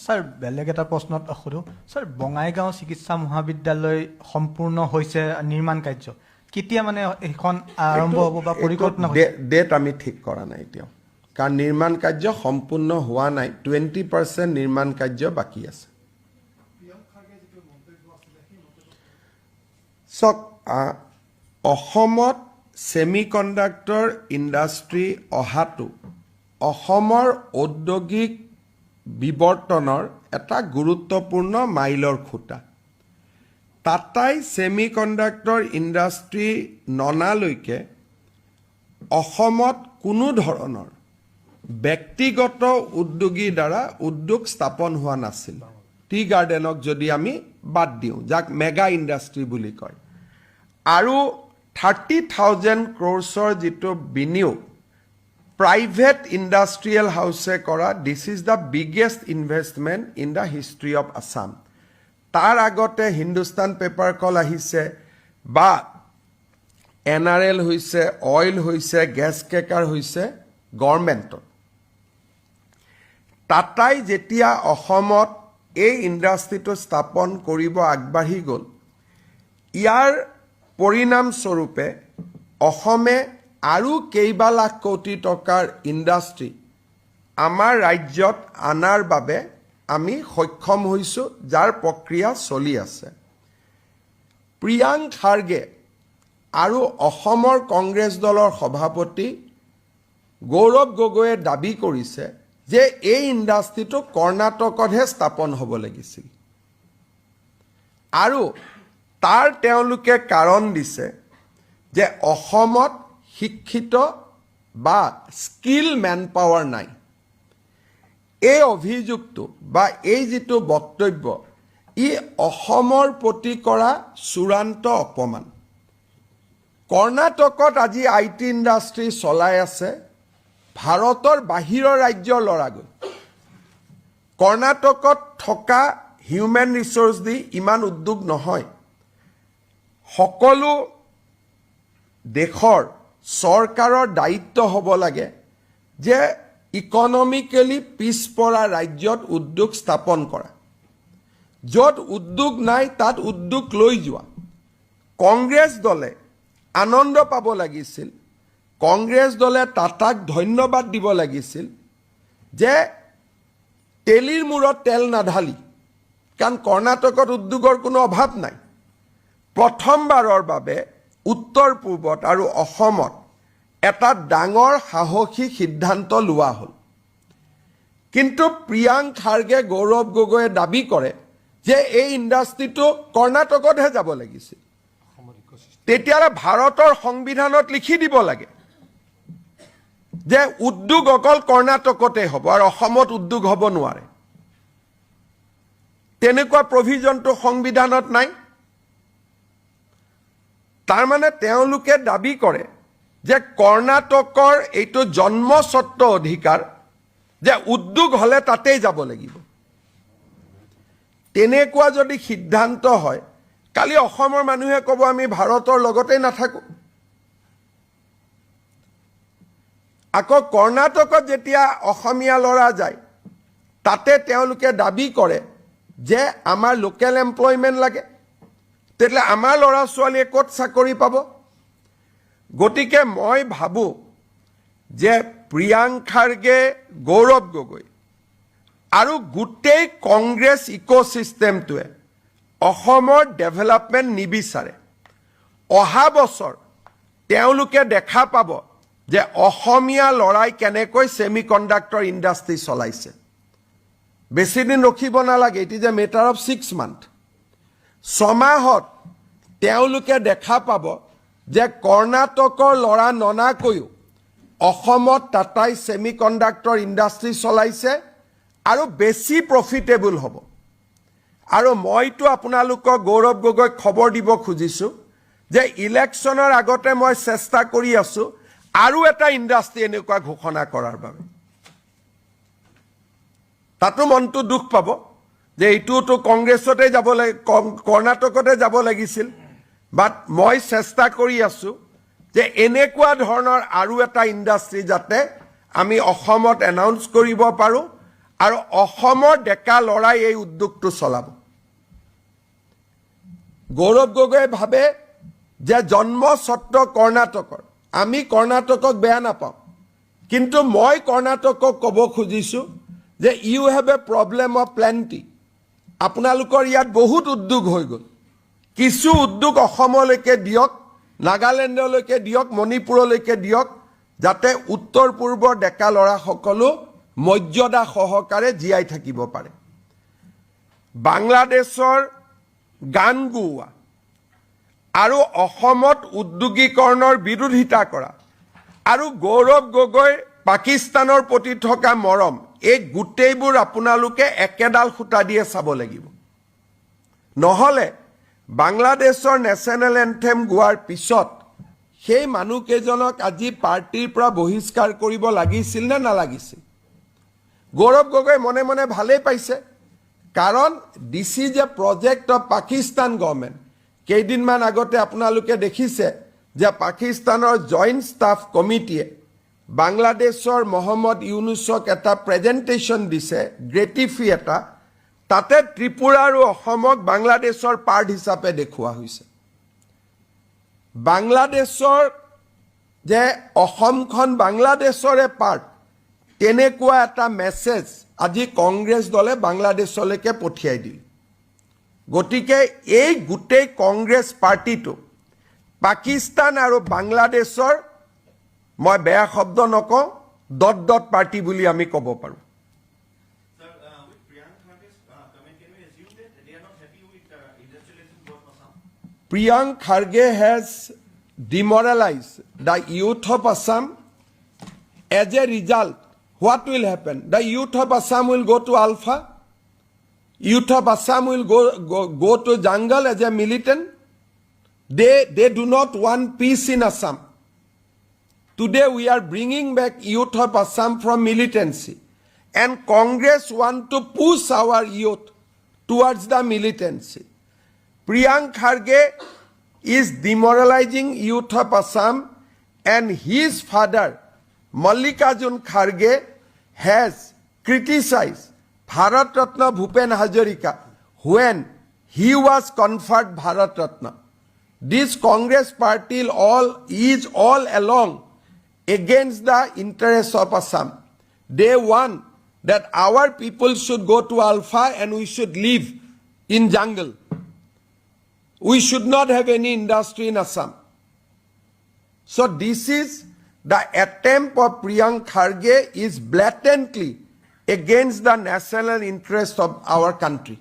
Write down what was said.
Sir, বেলেগ এটা প্ৰশ্নত সোধোঁ। ছাৰ, বঙাইগাঁও চিকিৎসা মহাবিদ্যালয় সম্পূৰ্ণ হৈছে নিৰ্মাণ কাৰ্য, কেতিয়া মানে সেইখন আৰম্ভ হ'ব বা পৰিকল্পনা হৈছে? ডেট আমি ঠিক কৰা নাই এতিয়াও, কাৰণ নিৰ্মাণ কাৰ্য সম্পূৰ্ণ হোৱা নাই। 20% নিৰ্মাণ কাৰ্য বাকী আছে। চাওক, অসমত ছেমি কণ্ডাক্টৰ ইণ্ডাষ্ট্ৰী অহাটো অসমৰ ঔদ্যোগিক বিৱৰ্তনৰ এটা গুৰুত্বপূৰ্ণ মাইলৰ খুঁটা। টাটাই ছেমি কণ্ডাক্টৰ ইণ্ডাষ্ট্ৰী ননালৈকে অসমত কোনো ধৰণৰ ব্যক্তিগত উদ্যোগীৰ দ্বাৰা উদ্যোগ স্থাপন হোৱা নাছিল। টি গাৰ্ডেনক যদি আমি বাদ দিওঁ, যাক মেগা ইণ্ডাষ্ট্ৰী বুলি কয়, আৰু 30,000 ক্ৰ'ৰ্ছৰ যিটো বিনিয়োগ প্ৰাইভেট ইণ্ডাষ্ট্ৰিয়েল হাউচে কৰা, this is the biggest investment in the history of Assam. তাৰ আগতে হিন্দুস্তান পেপাৰ কল আহিছে বা NRL হৈছে, অইল হৈছে, গেছ ক্ৰেকাৰ হৈছে গভৰ্ণমেণ্টত। টাটাই যেতিয়া অসমত এই ইণ্ডাষ্ট্ৰিটো স্থাপন কৰিব আগবাঢ়ি গ'ল, ইয়াৰ পৰিণামস্বৰূপে অসমে আৰু কেইবা লাখ কোটি টকাৰ ইণ্ডাষ্ট্ৰী আমাৰ ৰাজ্যত অনাৰ বাবে আমি সক্ষম হৈছোঁ, যাৰ প্ৰক্ৰিয়া চলি আছে। প্ৰিয়াংক খাৰ্গে আৰু অসমৰ কংগ্ৰেছ দলৰ সভাপতি গৌৰৱ গগৈয়ে দাবী কৰিছে যে এই ইণ্ডাষ্ট্ৰিটো কৰ্ণাটকতহে স্থাপন হ'ব লাগিছিল আৰু তাৰ তেওঁলোকে কাৰণ দিছে যে অসমত শিক্ষিত বা স্কিল মেন পাৱাৰ নাই। এই অভিযোগটো বা এই যিটো বক্তব্য, ই অসমৰ প্ৰতি কৰা চূড়ান্ত অপমান। কৰ্ণাটকত আজি IT industry চলাই আছে ভাৰতৰ বাহিৰৰ ৰাজ্যৰ ল'ৰাগৈ। কৰ্ণাটকত থকা হিউমেন ৰিচ'ৰ্চ দি ইমান উদ্যোগ নহয়। সকলো দেশৰ চৰকাৰৰ দায়িত্ব হ'ব লাগে যে ইকনমিকেলি পিছপৰা ৰাজ্যত উদ্যোগ স্থাপন কৰা, য'ত উদ্যোগ নাই তাত উদ্যোগ লৈ যোৱা। কংগ্ৰেছ দলে আনন্দ পাব লাগিছিল, কংগ্ৰেছ দলে টাটাক ধন্যবাদ দিব লাগিছিল যে তেলিৰ মূৰত তেল নাঢালি, কাৰণ কৰ্ণাটকত উদ্যোগৰ কোনো অভাৱ নাই। প্ৰথমবাৰৰ বাবে উত্তৰ পূৰ্বত আৰু অসমত এটা ডাঙৰ সাহসী সিদ্ধান্ত লোৱা হ'ল। কিন্তু প্ৰিয়াংক খাৰ্গে, গৌৰৱ গগৈয়ে দাবী কৰে যে এই ইণ্ডাষ্ট্ৰিটো কৰ্ণাটকতহে যাব লাগিছিল। তেতিয়াহ'লে ভাৰতৰ সংবিধানত লিখি দিব লাগে যে উদ্যোগ অকল কৰ্ণাটকতে হ'ব আৰু অসমত উদ্যোগ হ'ব নোৱাৰে। তেনেকুৱা প্ৰভিজনটো সংবিধানত নাই। তাৰমানে তেওঁলোকে দাবী কৰে যে কৰ্ণাটকৰ এইটো জন্মস্বত্ব অধিকাৰ যে উদ্যোগ হ'লে তাতেই যাব লাগিব। তেনেকুৱা যদি সিদ্ধান্ত হয়, কালি অসমৰ মানুহে ক'ব আমি ভাৰতৰ লগতেই নাথাকোঁ। আকৌ কৰ্ণাটকত যেতিয়া অসমীয়া ল'ৰা যায়, তাতে তেওঁলোকে দাবী কৰে যে আমাৰ লোকেল এমপ্লয়মেণ্ট লাগে, তেতিয়াহ'লে আমাৰ ল'ৰা ছোৱালীয়ে ক'ত চাকৰি পাব? গতিকে মই ভাবোঁ যে প্ৰিয়াংক খাৰ্গে, গৌৰৱ গগৈ আৰু গোটেই কংগ্ৰেছ ইক'ছিষ্টেমটোৱে অসমৰ ডেভেলপমেণ্ট নিবিচাৰে। অহা বছৰ তেওঁলোকে দেখা পাব যে অসমীয়া ল'ৰাই কেনেকৈ ছেমি কণ্ডাক্টৰ ইণ্ডাষ্ট্ৰী চলাইছে। বেছিদিন ৰখিব নালাগে, it is a matter of 6 month. ছমাহত তেওঁলোকে দেখা পাব যে কৰ্ণাটকৰ ল'ৰা ননাকৈও অসমত টাটাই ছেমি কণ্ডাক্টৰ ইণ্ডাষ্ট্ৰী চলাইছে আৰু বেছি প্ৰফিটেবল হ'ব। আৰু মইতো আপোনালোকক গৌৰৱ গগৈক খবৰ দিব খুজিছোঁ যে ইলেকশ্যনৰ আগতে মই চেষ্টা কৰি আছোঁ আৰু এটা ইণ্ডাষ্ট্ৰী এনেকুৱা ঘোষণা কৰাৰ বাবে। তাতো মনটো দুখ পাব যে এইটোতো কংগ্ৰেছতে যাব লাগে, কৰ্ণাটকতে যাব লাগিছিল। বাট মই চেষ্টা কৰি আছোঁ যে এনেকুৱা ধৰণৰ আৰু এটা ইণ্ডাষ্ট্ৰী যাতে আমি অসমত এনাউন্স কৰিব পাৰোঁ। আৰু অসমৰ ডেকা ল'ৰাই এই উদ্যোগটো চলাব। গৌৰৱ গগৈয়ে ভাবে যে জন্মস্বত্ব কৰ্ণাটকৰ। আমি কৰ্ণাটকক বেয়া নাপাওঁ, কিন্তু মই কৰ্ণাটকক ক'ব খুজিছোঁ যে you have a problem of plenty. আপোনালোকৰ ইয়াত বহুত উদ্যোগ হৈ গ'ল। কিছু উদ্যোগ অসমলৈকে দিয়ক, নাগালেণ্ডলৈকে দিয়ক, মণিপুৰলৈকে দিয়ক, যাতে উত্তৰ পূৰ্বৰ ডেকা ল'ৰাসকলো মৰ্যাদা সহকাৰে জীয়াই থাকিব পাৰে। বাংলাদেশৰ গান গোৱা আৰু অসমত উদ্যোগীকৰণৰ বিৰোধিতা কৰা আৰু গৌৰৱ গগৈৰ পাকিস্তানৰ প্ৰতি থকা মৰম, এই গোটেইবোৰ আপোনালোকে একেডাল সূতা দিয়ে চাব লাগিব। নহ'লে বাংলাদেশৰ নেশ্যনেল এন্থেম গোৱাৰ পিছত সেই মানুহকেইজনক আজি পাৰ্টীৰ পৰা বহিষ্কাৰ কৰিব লাগিছিল নে নালাগিছিল? গৌৰৱ গগৈ মনে মনে ভালেই পাইছে, কাৰণ this is a project of Pakistan government. কেইদিনমান আগতে আপোনালোকে দেখিছে যে পাকিস্তানৰ জইণ্ট ষ্টাফ কমিটিয়ে বাংলাদেশৰ মহম্মদ ইউনুছক এটা প্ৰেজেণ্টেশ্যন দিছে, গ্ৰেটিফি এটা। তাতে ত্ৰিপুৰা আৰু অসমক বাংলাদেশৰ পাৰ্ট হিচাপে দেখুওৱা হৈছে। বাংলাদেশৰ যে অসমখন বাংলাদেশৰে পাৰ্ট, তেনেকুৱা এটা মেছেজ আজি কংগ্ৰেছ দলে বাংলাদেশলৈকে পঠিয়াই দিল। গতিকে এই গোটেই কংগ্ৰেছ পাৰ্টীটো পাকিস্তান আৰু বাংলাদেশৰ, মই বেয়া শব্দ নকওঁ, ডট ডট পাৰ্টি বুলি আমি ক'ব পাৰোঁ। Sir, with Priyank Kharge's comment, can we assume that they are not happy with industrialization growth of Assam? Priyank Kharge has demoralized the youth of Assam. As a result, what will happen? The youth of Assam will go to ULFA. Youth of Assam will go to jungle as a militant. They do not want peace in Assam. Today we are bringing back youth of Assam from militancy. And Congress want to push our youth towards the militancy. Priyank Kharge is demoralizing youth of Assam, and his father, Mallikarjun Kharge, has criticized Bharat Ratna Bhupen Hazarika when he was conferred Bharat Ratna. This Congress party all is all along against the interests of Assam. They want that our people should go to ULFA and we should live in jungle. We should not have any industry in Assam. So this is the attempt of Priyank Kharge is blatantly against the national interest of our country.